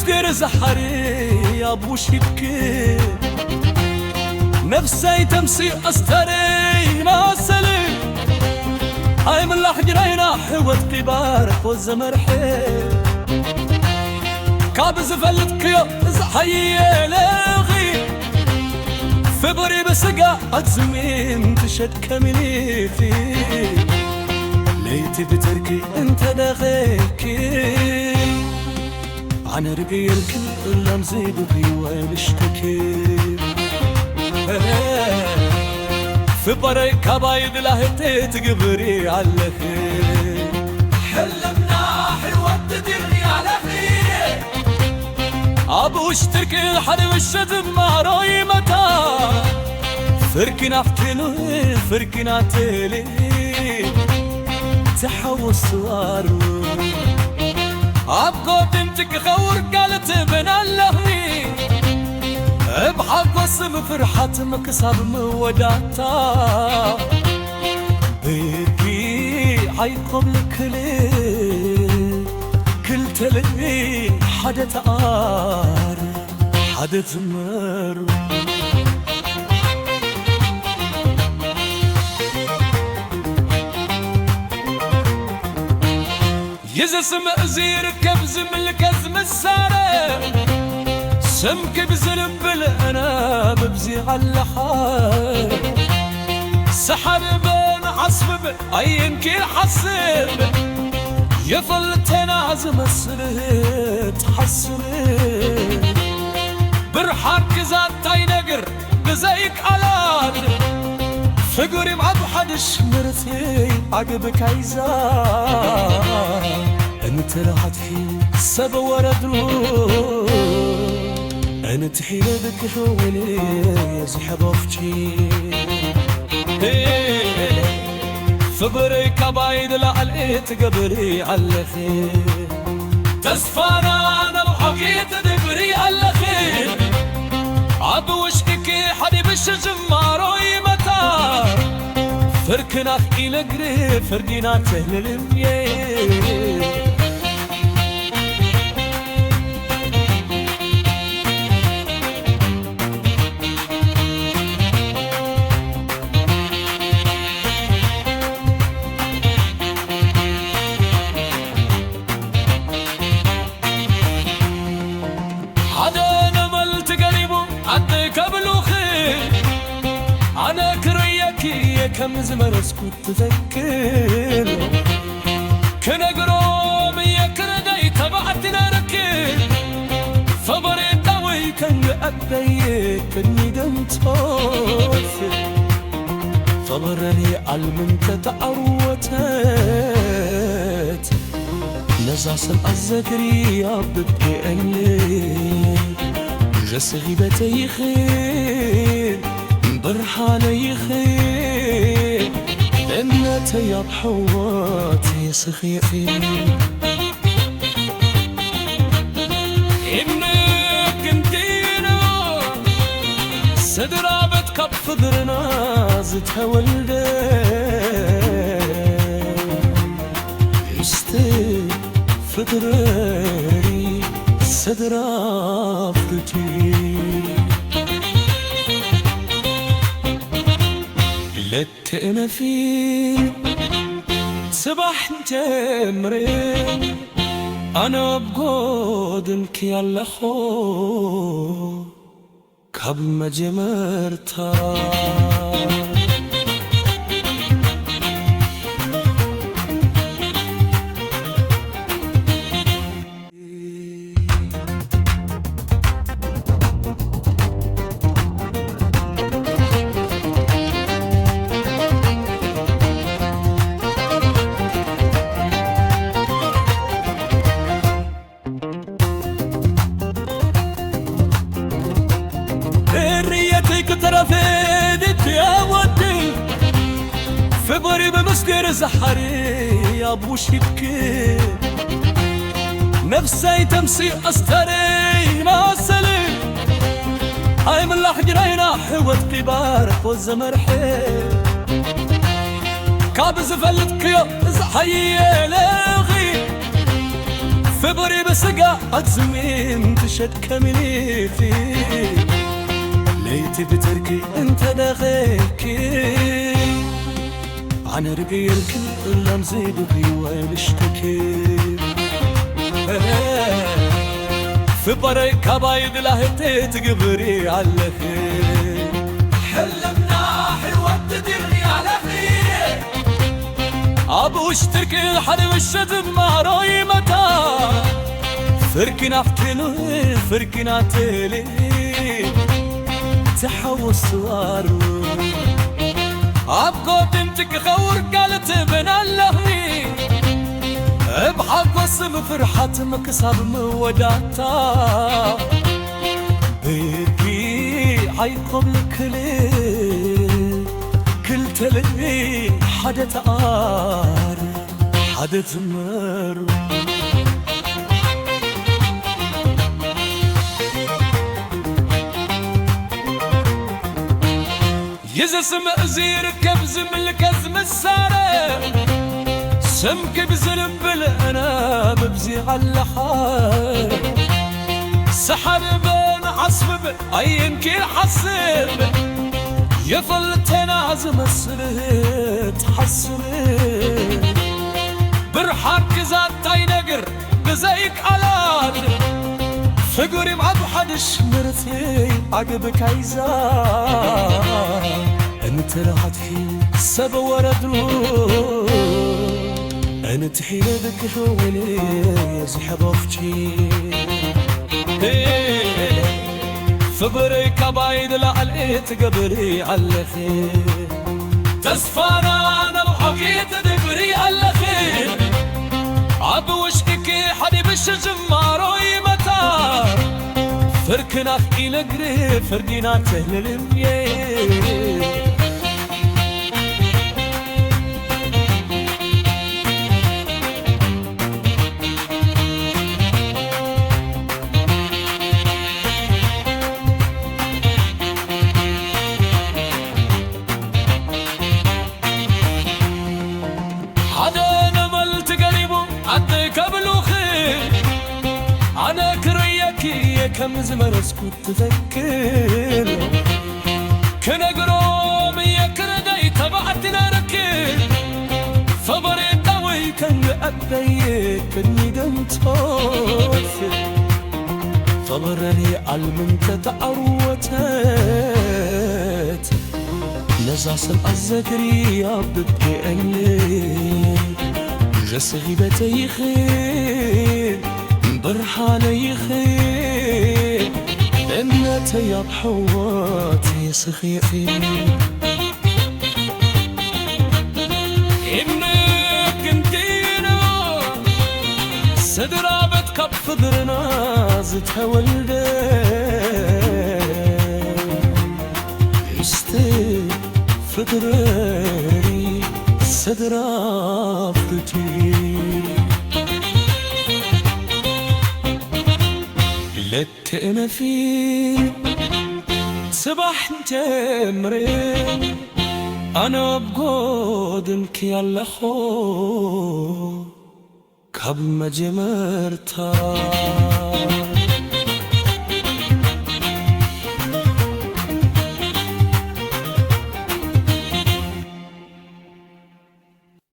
ገረ ዝሓሪ ኣብ ውሽጥኪ ነፍሰይ ተምሲ ኣስተረይ ማሰል ኣይምላሕ ጅራይና ሕወት ቂባር ሆ ዘመርሐ ካብ ዝፈልጥክዮ ዝሓየለኺ ፍቕሪ ብስጋ ኣዝሚን ትሸከምኒኺ ለይቲ ብትርኪ እንተደኸኪ ኣነ ርግየልኪ እላም ዘይብሪ ወይልሽተኪ ፍበረይ ካባይ ድላህት ትግብሪ ኣለኺ ሕልምና ሕይወት ትድሪ ኣለኺ ኣብ ውሽጥርቂ ሓደ ምሸት ማሮ ይመታ ፍርኪ ናፍትሉ ፍርኪ ናትሊ ተሓወስዋሩ ኣብ ጎድንትኪ ኸውር ጋልት ምን ኣለኽኒ እብ ሓጎስ ምፍርሓት ምክሳብ ምወዳታ ብኪ ኣይኮብልክል ክልተልቢ ሓደ ተኣር ሓደ ዝመሩ ይዚ ስም እዚ ይርከብ ዝምልከት ምሳረ ስምኪ ብዝልብል እነ ብብዚ ኣለኻ ሰሓብበን ዓስብብ ኣይንኪል ሓስብ የፈልተና ዝመስል ትሓስብ ብርሓን ግዛታይ ነግር ብዘይ ቃላት ፍጉሪም ኣብ ሓድሽ ምርጺ ዓግቢ ካይዛ እንተ ረሃትኪ ሰብ ወረዱ እንተ ሒረ ብክኸውን የዝሕበፍቺ ፍቕረይ ካባይ ድላዕል ትገብሪ ኣለኺ ተስፋና ነብዓኺ ትድብሪ ኣለኺ ኣብ ውሽጥኪ ሓዲብሽ ጅማሮ ይመታ ፍርክናኽ ኢለግሪ ፍርዲና ትህልልምየ ሓደ ነበልቲ ገሪቡ ኣደ ከብሉኺ ኣነ ክርእየኪ እየ ከም ዝመረዝኩ ትዘክር ክነግሮም እየ ክረዳይ ተባዕቲ ነርክ ፈበሬጣ ወይ ከንገ ኣደይ ቅድሚ ደምቶት ፈበረኒ ኣልምንተ ተዓወተት ነዛ ሰብ ኣዘክሪ ኣብ ብቤአል ዘስኺበተ ይኽል ብርሃነ ይኽል እምነተይ ኣብ ሕወት የስኺ ይኽል ኢምንክ እንዲና ስድራ ቤት ካብ ፍድርና ዝተወልደ ምስቲ ፍድረይ ስድራ ፍርዲ ለትእነፊ ጽባሕ ንጀምር ኣነ ኣብ ጎድንኪ ኣለኹ ካብ መጀመርታ እርየተይ ክትረፈ ድትያ ወዲ ፍቕሪ ብምስጢር ዝሓሪ ኣብ ውሽጥኪ ነፍሰይ ተምሲ ኣስተረይ ማሰል ኣይምላሕ ጅራይና ሕወት ቂባር ኮ ዘመርሐ ካብ ዝፈልጥክዮ ዝሓየለኺ ክብሪ ብስጋ ኣትስሚን ትሸጥ ከሚኒቲ ለይቲ ብትርኪ እንተደኸኪ ኣነ ርግየልኪ እላም ዘይብሪ ወይልሽተኪ ፍበረይ ካባይ ድላህቲ ትግብሪ ኣለኺ ሕልምና ሕይወት ትድሪ ኣለኺ ኣብ ውሽጥርኪ ሓደ ምሸት ማሮ ይመታ ፍርኪ ናፍትሉ ፍርኪ ናትሊ ትሓወስዋሩ ኣብ ጎድንትኪ ኸውር ጋልት ብን ኣለኺ እብ ሓጎስ ምፍርሓት ምክሳብ ምወዳታ ብኪ ዓይኮብልክል ክልተልቢ ሓደ ተኣር ሓደ ትመሩ ይዚ ስም እዚ ይርከብ ዝምልከት ዝምሳረ ስምኪ ብዝልብል እነ ብብዚ ኣለኻ ሰሓርበን ዓስብብ ኣይንኪ ሓስብ የፈልተና ዝመስል ትሓስብ ብርሓን ግዛት ኣይነግር ብዘይ ቃላት ፍጉሪም ኣብ ሓድሽ ምርጺ ኣግብካይዛ እንተ ረሃትኪ ሰብ ወረዱ እንተ ሒረ ብክኽውል ዝሕበፍቺ ፍበረይ ካባይ ድላዕል ትገብሪ ኣለኺ ተስፋና ነብሖኺ ትድብሪ ኣለኺ ኣብ ውሽጥኪ ሓዲብሽ ጅማሮ ይመታ ፍርክናኽ ኢነግሪ ፍርዲና ትህልልምየ ሓደ ነበልቲ ገሪቡ ኣደይ ከብሉኺ ኣነ ክርእየኪ እየ ከም ዝመረዝኩ ትዘክር ክነግሮም እየ ክረደይ ተባዕቲ ነርክ ፈበሬጣ ወይ ከንገ ኣደይ ቅድሚ ደምቶት ፈበረኒ ኣልምንተተዓወተት ነዛ ሰብ ኣዘክሪ ኣብ ብብኤል ዘስኺበተይኺ ብርሃነይኺ እምነተይ ኣብ ሕወት የስኺኺ ኢምክንቲኖ ስድራ ቤት ካብ ፍድርና ዝተወልደ ምስቲ ፍድረይ ስድራ ፍትሪ ለትእነፊ ጽባሕ ንጀምር ኣነ ኣብ ጎድንኪ ኣለኹ ካብ መጀመርታ